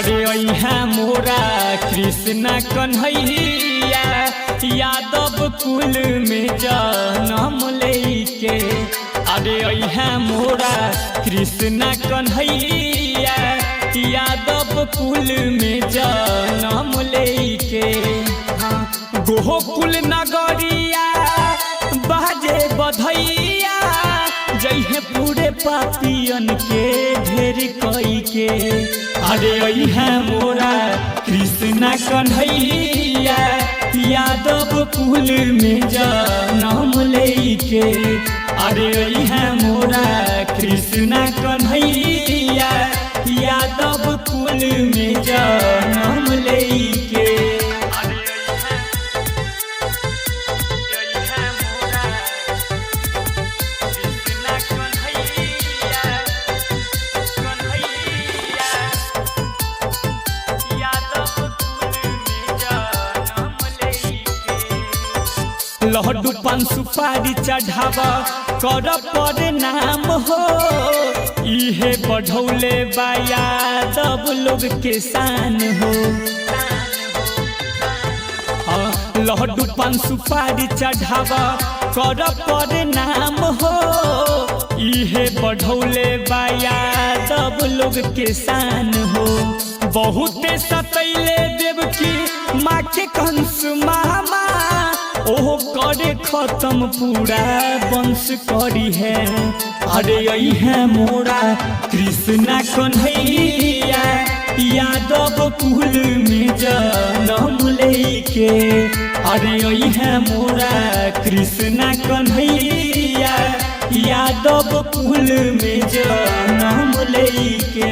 अरे अइहा मोरा कृष्णा कन्हैया यादव कुल में जन्म लेके। अरे अइहा मोरा कृष्णा कन्हैया यादव कुल में जन्म लेके। गोकुल नगरिया बाजे बधैया जइहे पूरे पापियन के ढेर कई के। अरे अइहा मोरा कृष्णा कन्हैया यादव कुल में जन्म लेके। अरे अइहा मोरा कृष्णा कन्हैया यादव कुल में जन्म लेके। लड्डू पान सुपारी चढ़ावा कर पर नाम हो, इहे बढ़ौले बा यादव लोग के शान हो। लड्डू पान सुपारी चढ़ावा कर पर नाम हो, इहे बढ़ौले बा यादव लोग के शान हो। बहुते सतैले देवकी माँ के कंस मामा, ओहो करे खत्म पूरा वंश करी है। अरे अइहा मोरा कृष्णा कन्हैया यादव कुल में जन्म लेके। अरे अइहा मोरा कृष्णा कन्हैया यादव कुल में जन्म लेके।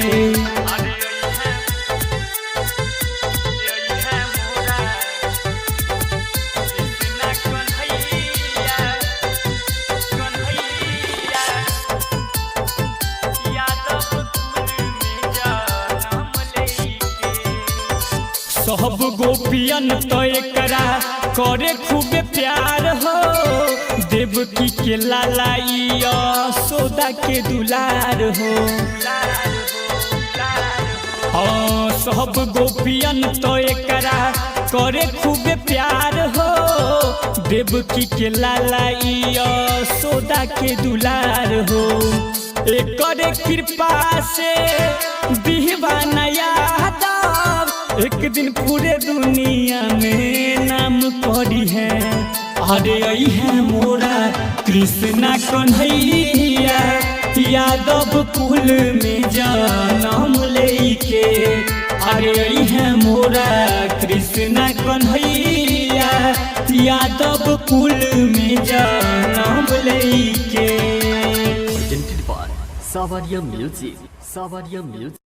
सब गोपियन तो एकरा करे खूबे प्यार हो, देवकी के लालाई सोदा के दुलार हो। सब गोपियन तो एकरा करे खूबे प्यार हो, देवकी के लालाई सोदा के दुलार हो। एकरे कृपा से दीवाना यादव एक दिन पूरे दुनिया में नाम करी है। अरे अइहा मोरा कृष्णा कन्हैया यादव कुल में जन्म लेके। अरे अइहा मोरा कृष्णा कन्हैया यादव कुल में जन्म लेके। Presented by Savaria Music. Savaria Music.